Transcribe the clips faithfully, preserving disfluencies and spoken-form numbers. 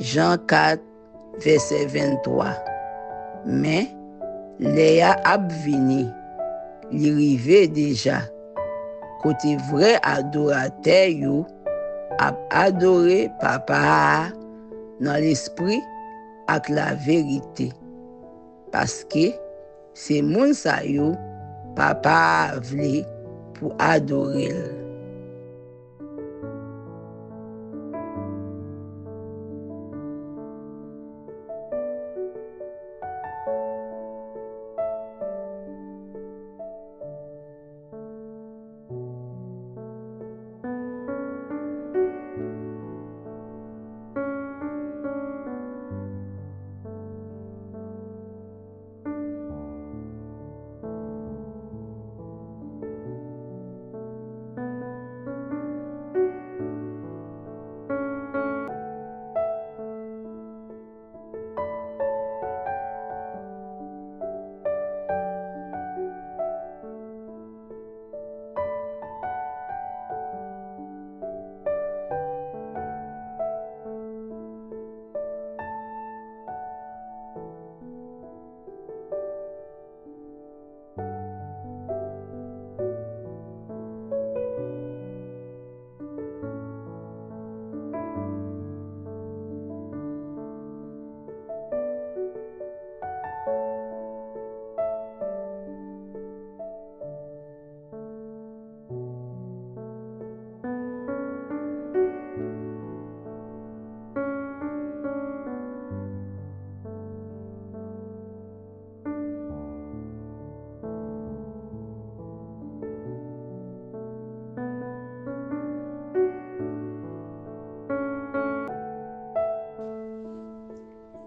Jan kat, vèsè venntwa. Men, lè a ap vini, li rive deja, kote vrè adoratè yo ap adore Papa a nan lespri ak laverite, paske se moun sa yo Papa a vle pou adore l.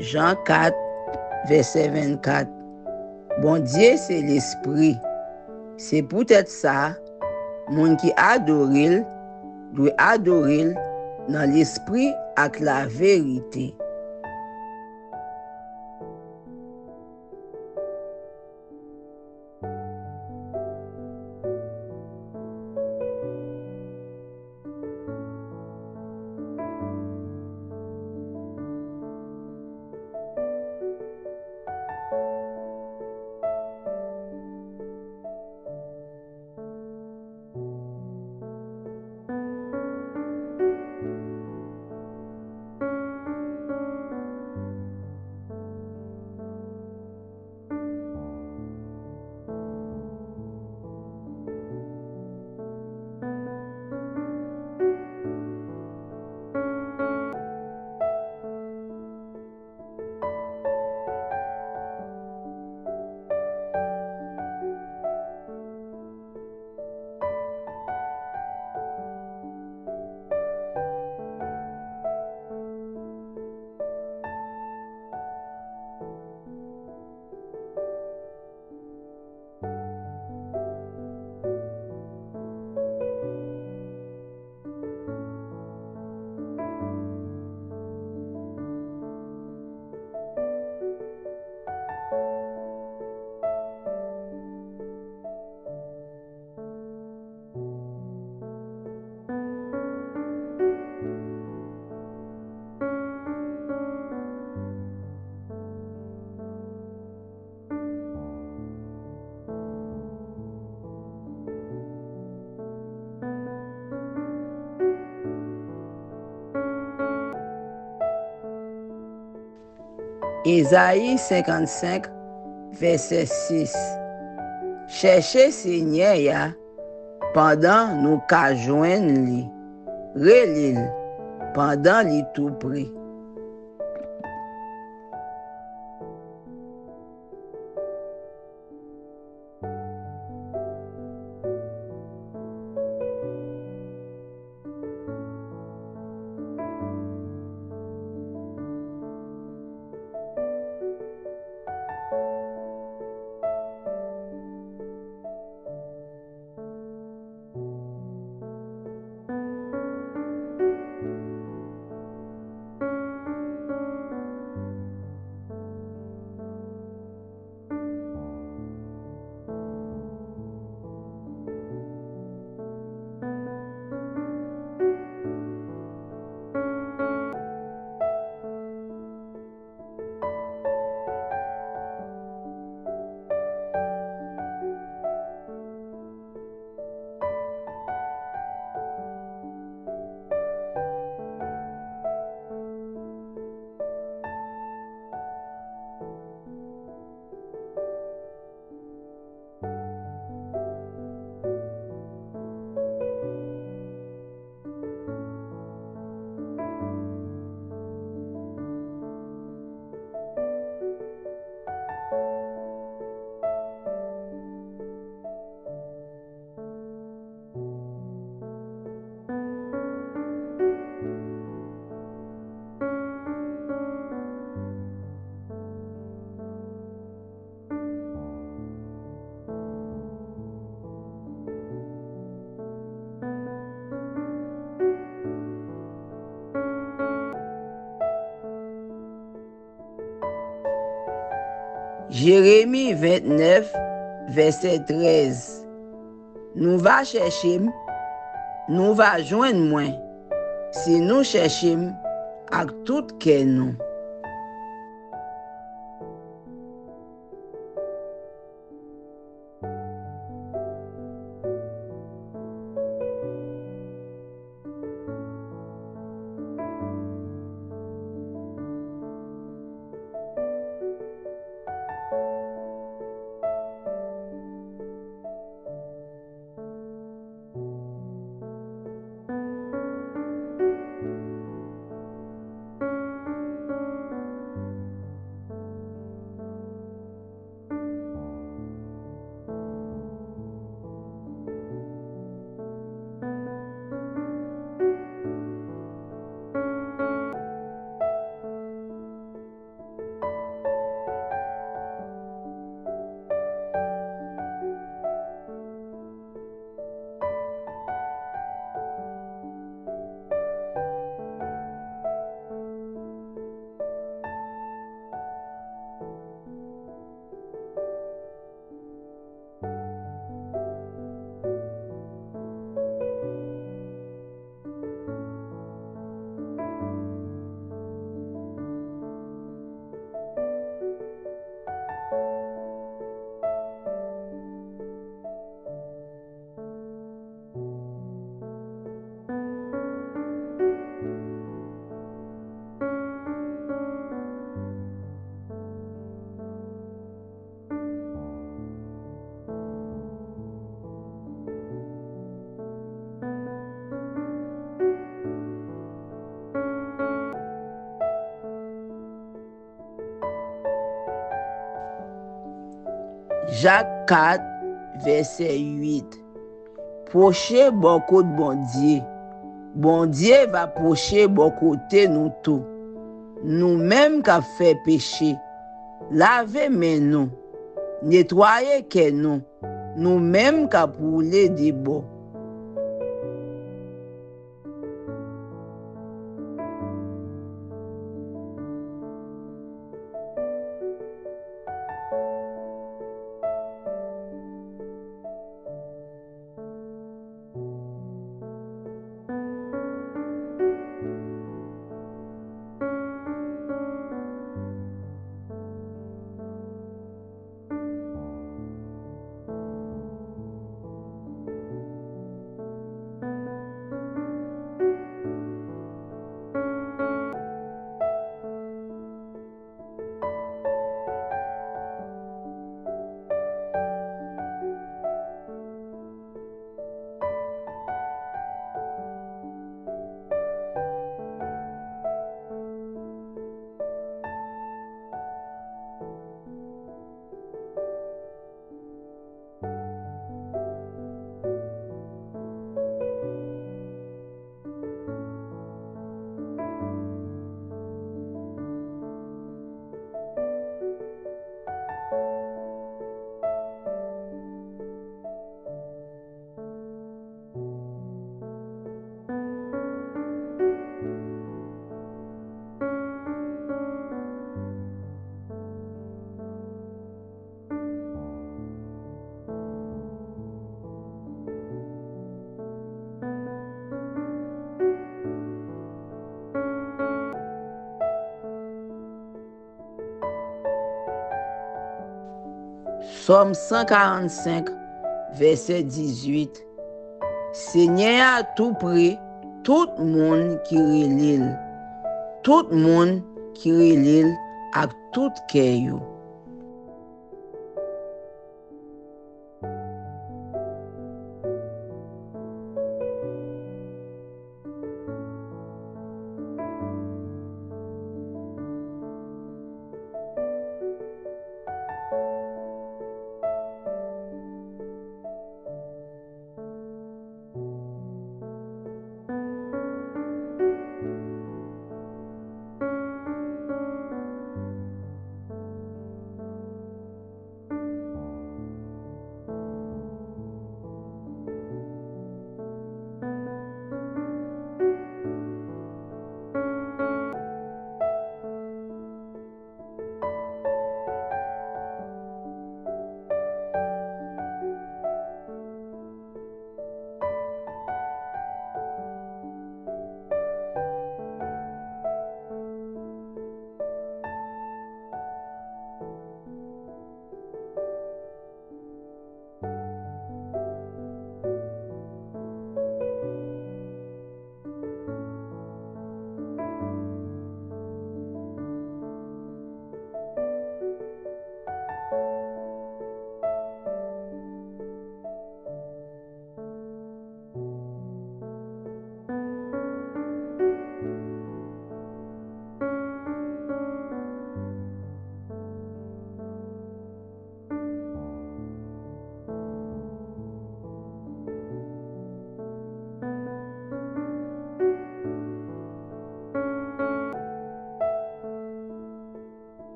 Jan kat, vèsè vennkat. Bondye se Lespri. Se poutèt sa, moun ki adore l dwe adore l nan lespri ak laverite. Ezayi senkannsenk, vèsè sis. Chèche Senyè a pandan nou ka jwenn li. Rele l pandan li tou pre. Jeremi vennèf, vèsè trèz. Nou va chèche m, nou va jwenn mwen, si nou chèche m ak tout kè nou. Jak kat, vèsè uit. Pwoche bò kot Bondye. Bondye va pwoche bò kote nou tou. Nou menm k ap fè peche, lave men nou, netwaye kè nou, nou menm k ap woule de bò. Sòm san karannsenk, vèsè dizuit. Senyè a tou pre tout moun ki rele l, tout moun ki rele l ak tout kè yo.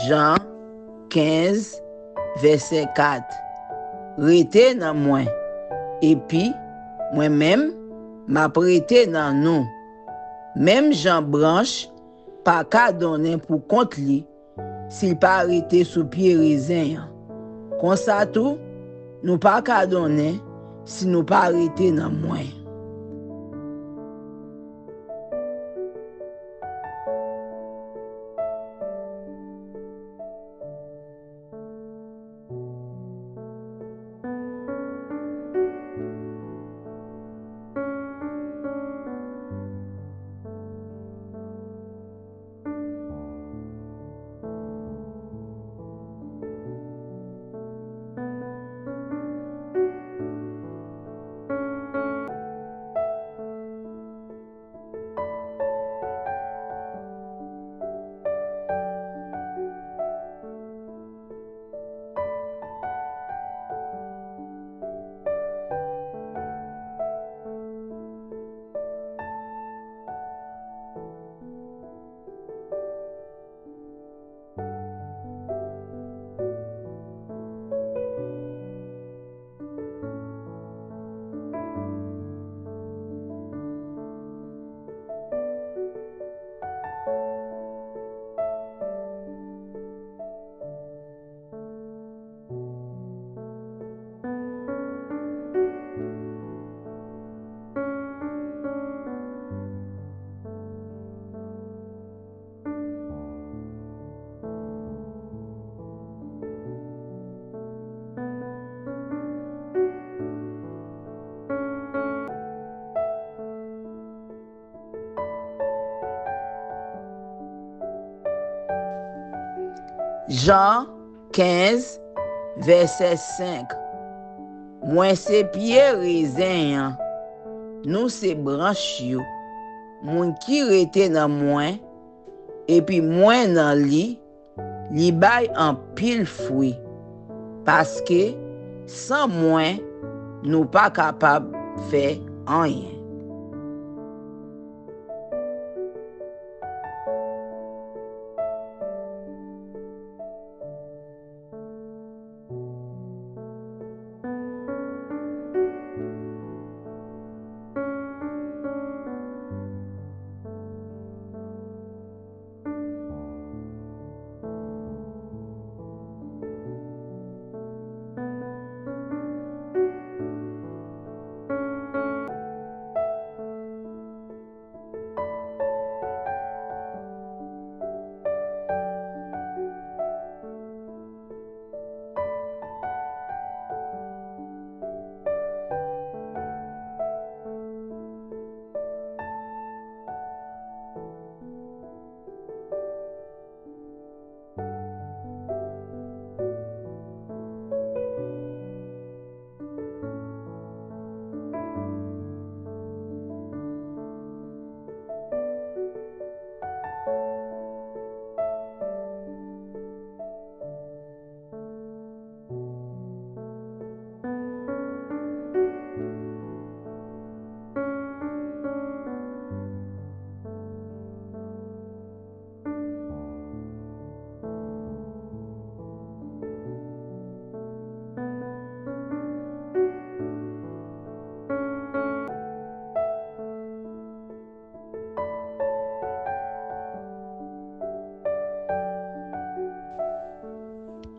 Jan kenz, vèsè kat. Rete nan mwen, epi mwen menm, m ap rete nan nou. Menm jan branch pa ka donnen pou kont li si l pa rete sou pye rezen an, konsa tou, nou pa ka donnen si nou pa rete nan mwen. Jan kenz, vèsè senk. Mwen se pye rezen an, nou se branch yo. Moun ki rete nan mwen, epi mwen nan li, li bay anpil fwi, paske san mwen, nou pa kapab fè anyen.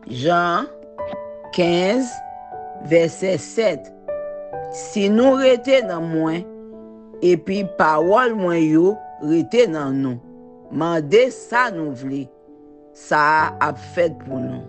Jan kenz, vèsè sèt. Si nou rete nan mwen, epi pawòl mwen yo rete nan nou, mande sa nou vle, sa a ap fèt pou nou.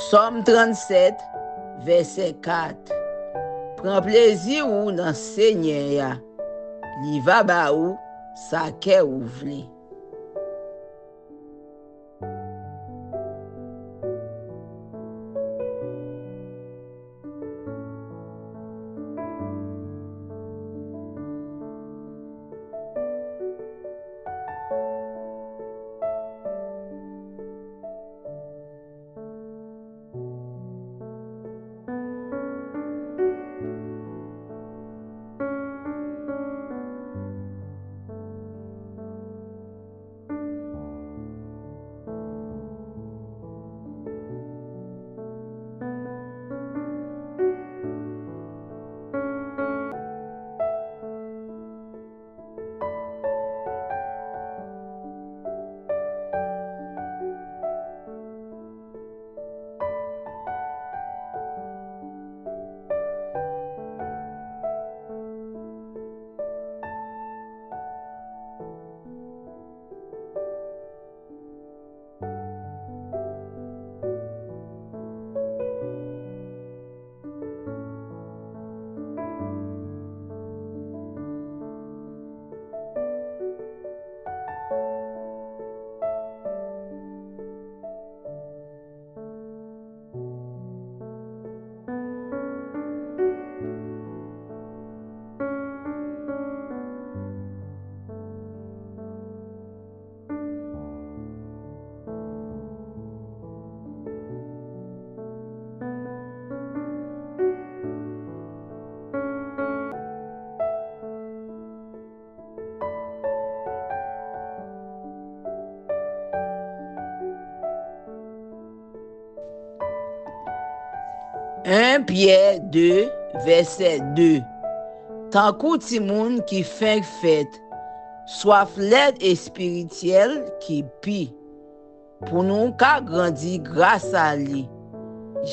Sòm trannsèt, vèsè kat. Pran plezi w nan Senyè a, li va ba ou sa kè ou vle. En Pyè de, vèsè de. Tankou timoun ki fenk fèt, swaf lèt espirityèl ki pi, pou nou ka grandi gras a li,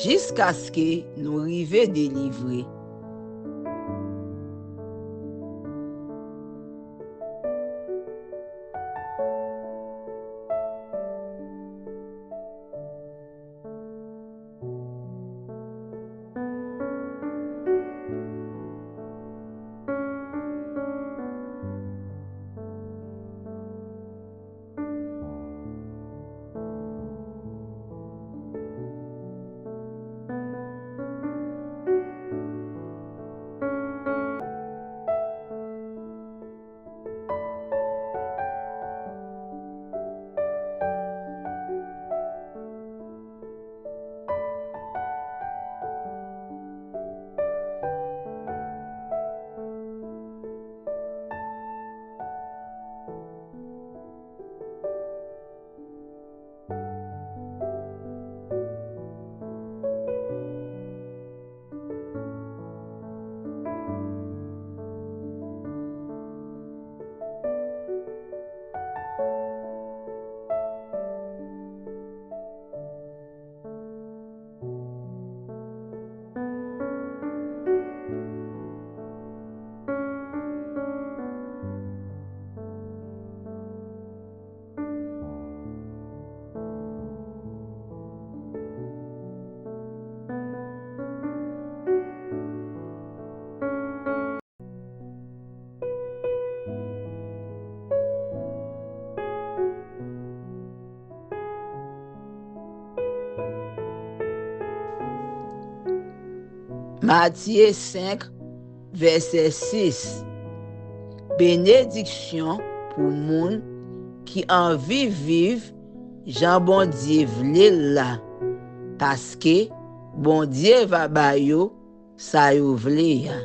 jiskaske nou rive delivre. Matye senk, vèsè sis. Benediksyon pou moun ki anvi viv jan Bondye vle l la, paske Bondye va ba yo sa yo vle a.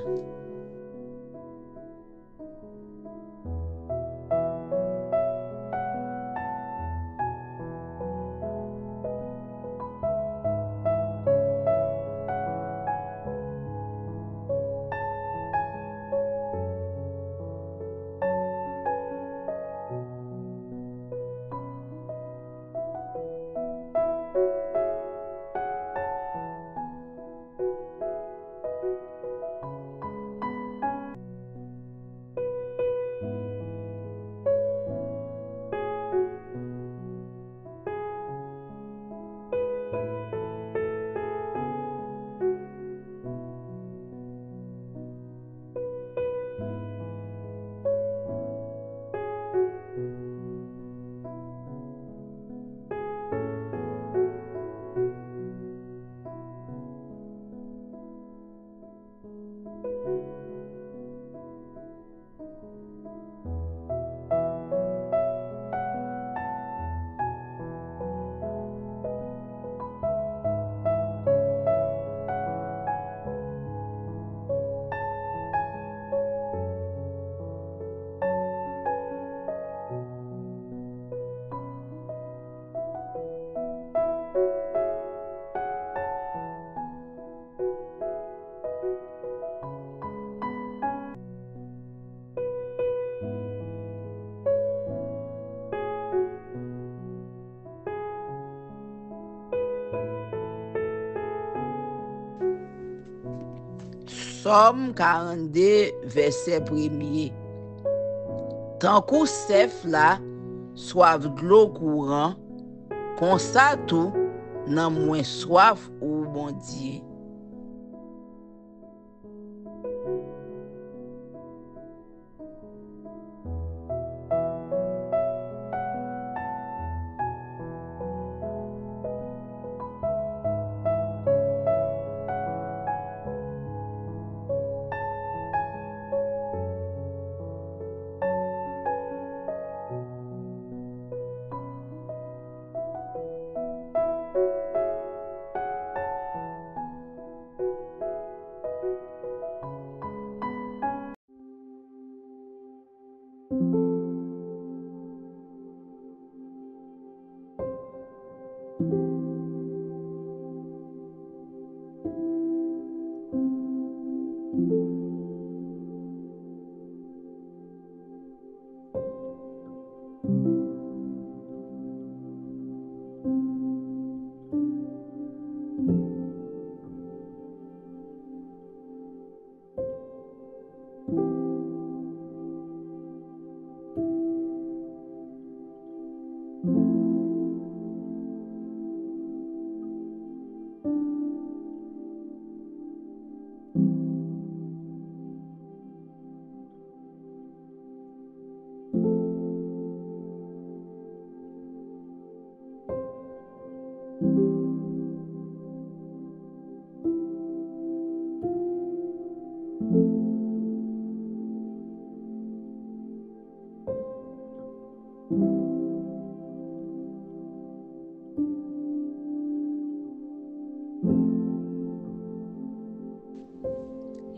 Sòm karannde, vèsè premye. Tankou sèf la swaf dlo kouran, konsa tou nanm mwen swaf ou, Bondye.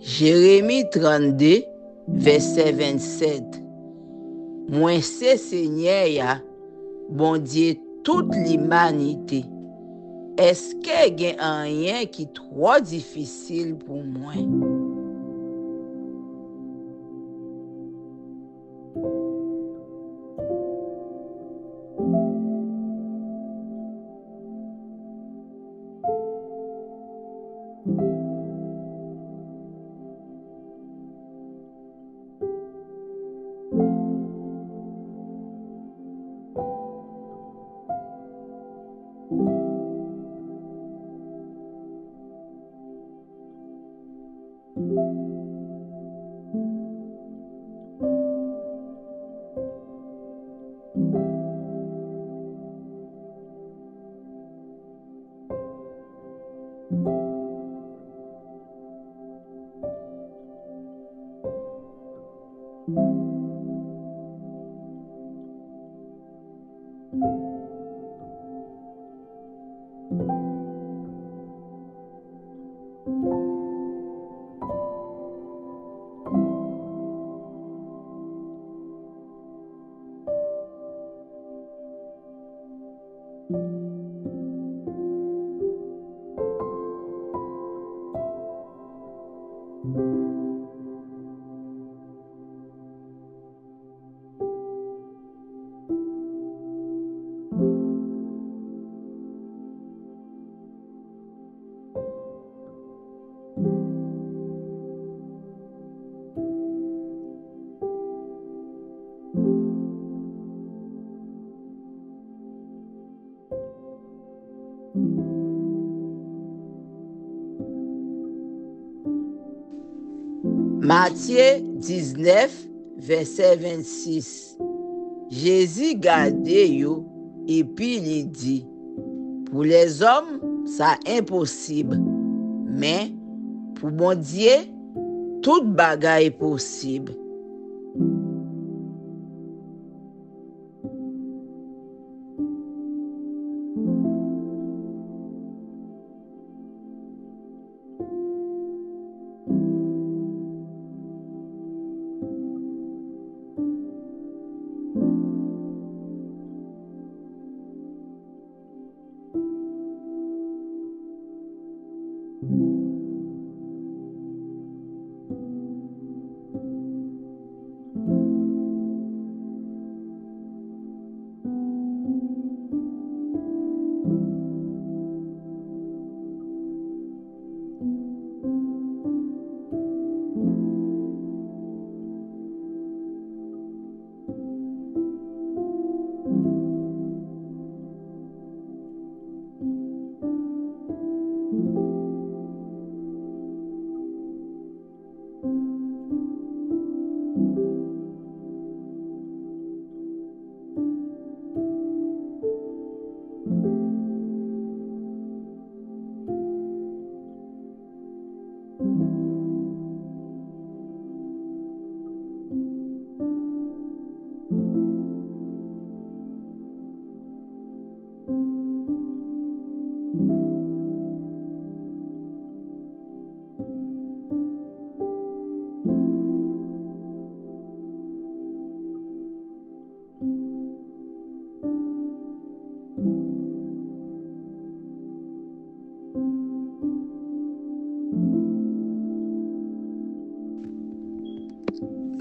Jeremi trannde, vèsè vennsèt. Mwen se Senyè a, Bondye tout limanite. Èske gen anyen ki twò difisil pou mwen? Matye diznèf, vèsè vennsis. Jezi gade yo, epi li di, "Pou lèzòm, sa enposib, men pou Bondye, tout bagay posib."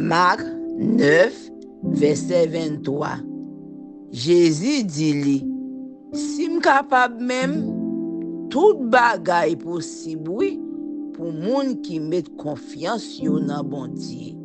Mak nèf, vèsè venntwa. Jezi di li, "Si m kapab menm, tout bagay posib, wi, pou moun ki met konfyans yo nan Bondye."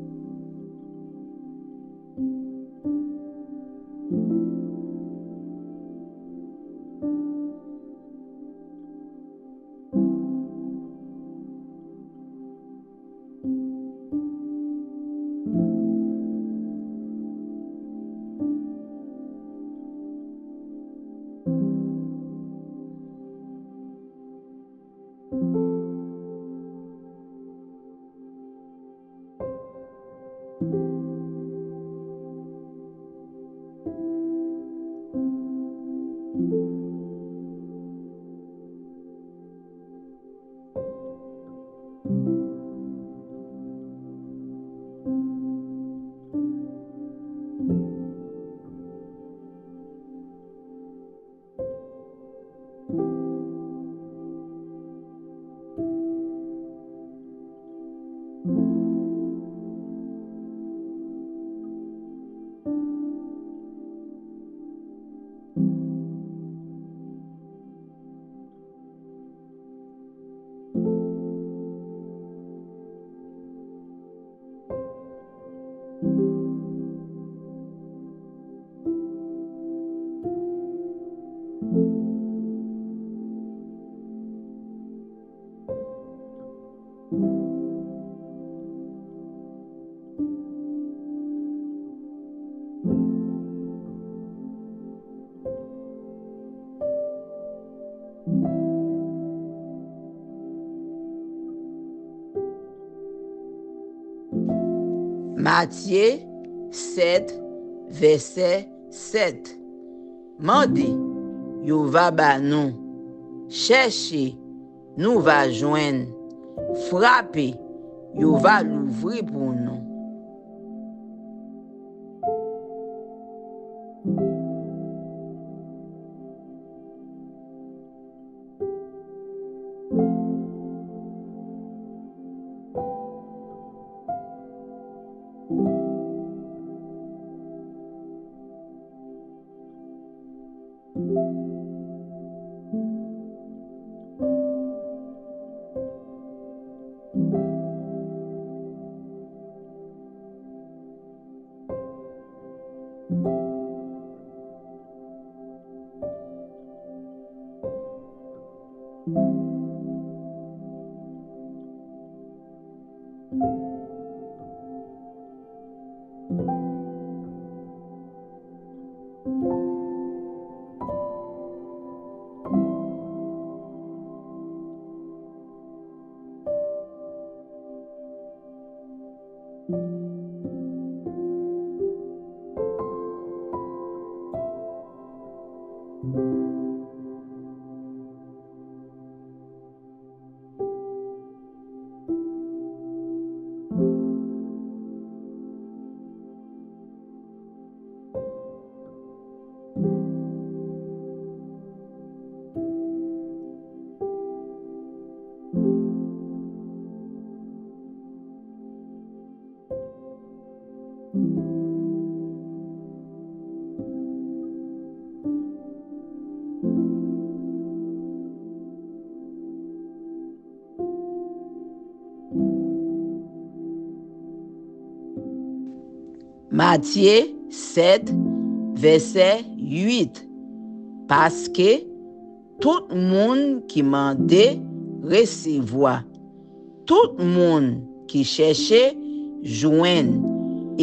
Matye sèt, vèsè sèt. Mande, yo va ba nou. Chèche, nou va jwenn. Frape, yo va louvri pou nou. Matye sèt, vèsè uit. Paske tout moun ki mande, resevwa. Tout moun ki chèche, jwenn.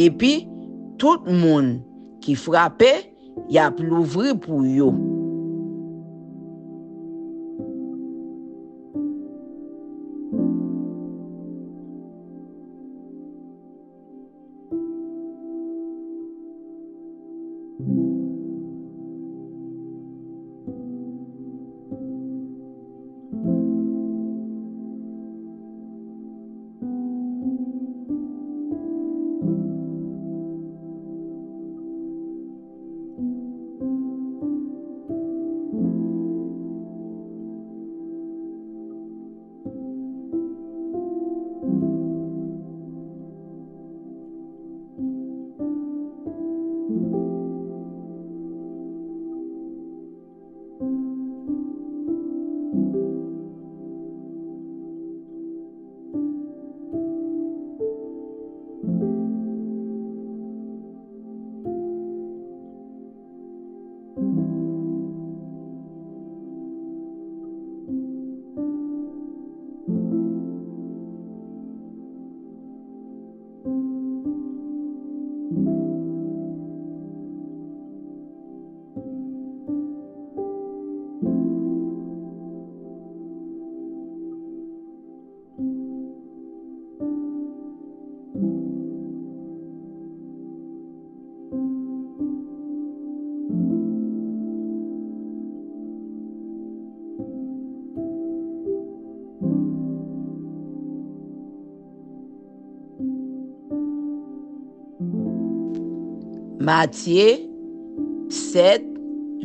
Epi, tout moun ki frape, y ap louvri pou yo. Matye sèt,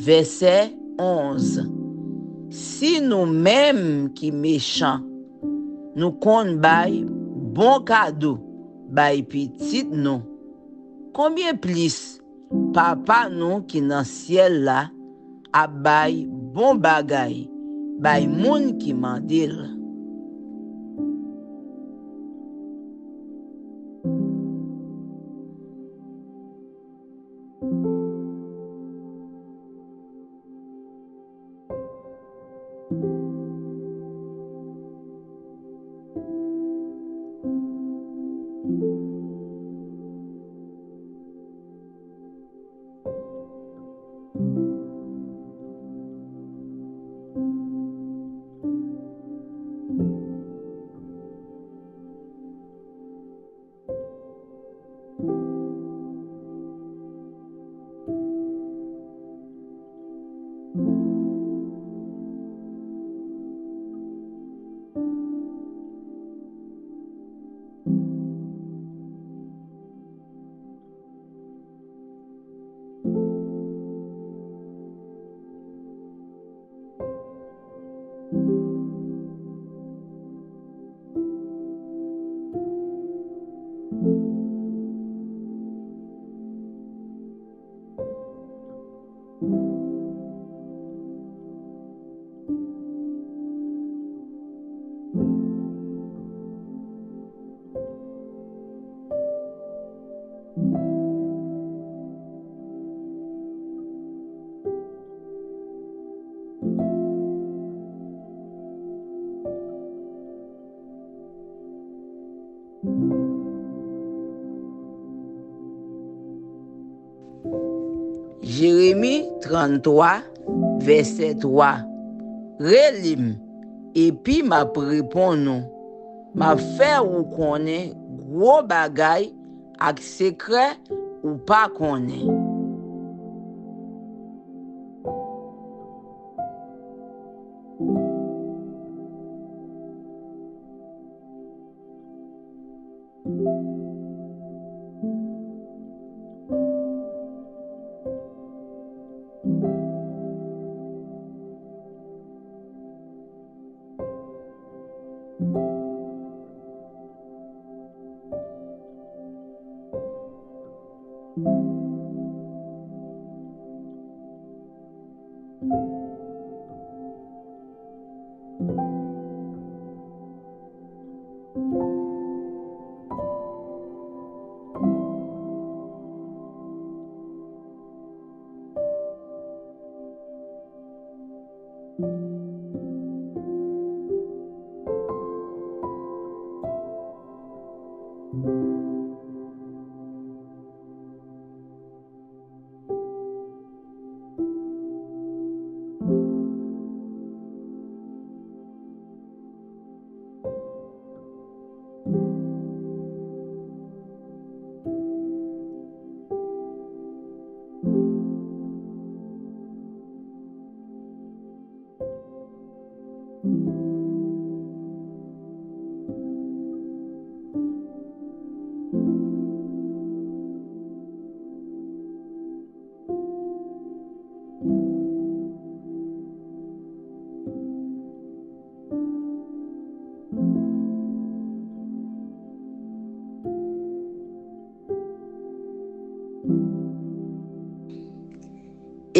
vèsè onz. Si nou menm ki mechan, nou konn bay bon kado bay pitit nou, konbyen plis Papa nou ki nan syèl la ap bay bon bagay bay moun ki mande l. Jeremi tranntwa, vèsè twa. Rele m, epi m ap reponn ou. M ap fè ou konnen gwo bagay ak sekrè ou pa konnen.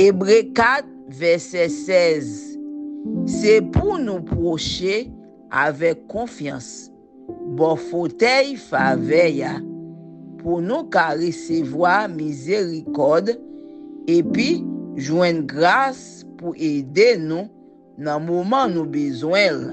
Ebre kat, vèsè sèz. Se pou nou pwoche avèk konfyans bò fotèy favè a, pou nou ka resevwa mizerikòd epi jwenn gras pou ede nou nan moman nou bezwen l.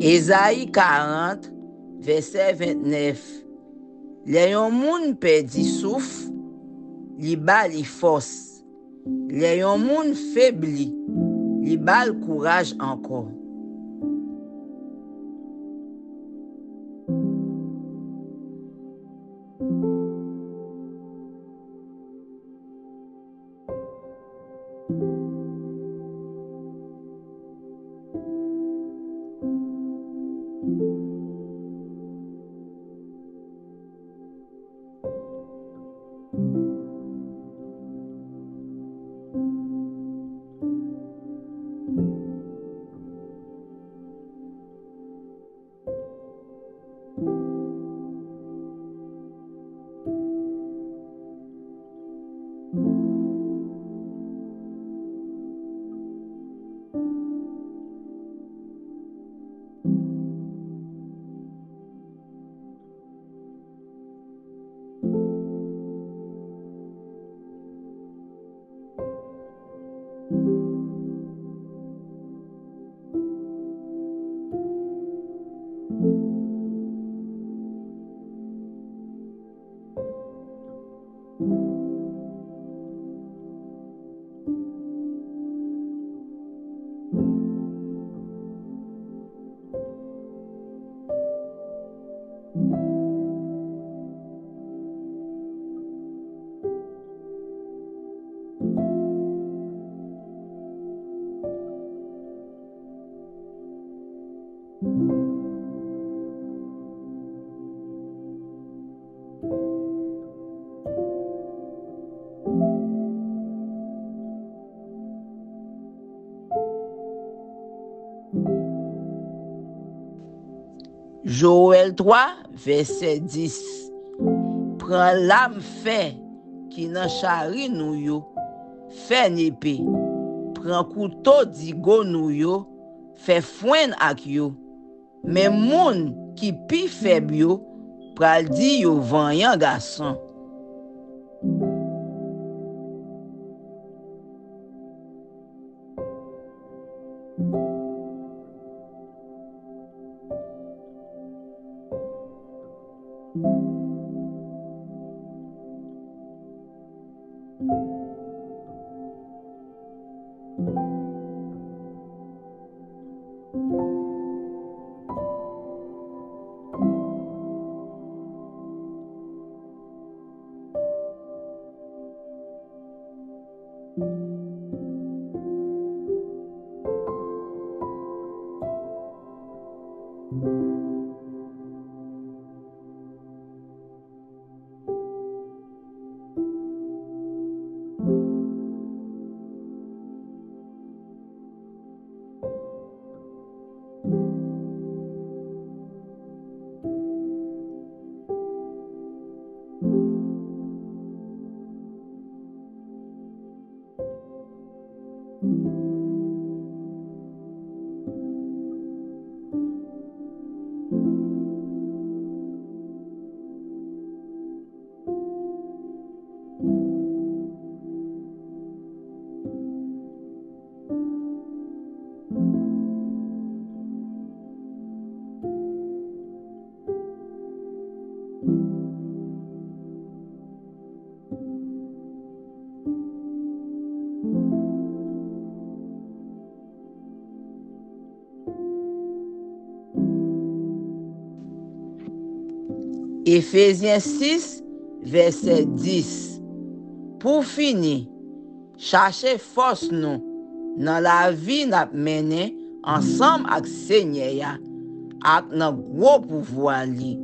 Ezayi karant, vèsè vennèf. Lè yon moun pèdi souf, li ba li fòs. Lè yon moun febli, li ba l kouraj ankò. Jowèl twa, vèsè dis. Pran lam fè ki nan chari nou yo, fè nepe. Pran kouto digo nou yo, fè fwenn ak yo. Men moun ki pi fèb yo pral di yo vanyan gason. Efezyen sis, vèsè dis. Pou fini, chache fòs nou nan lavi n ap mennen ansanm ak Senyè a ak nan gwo pouvwa li.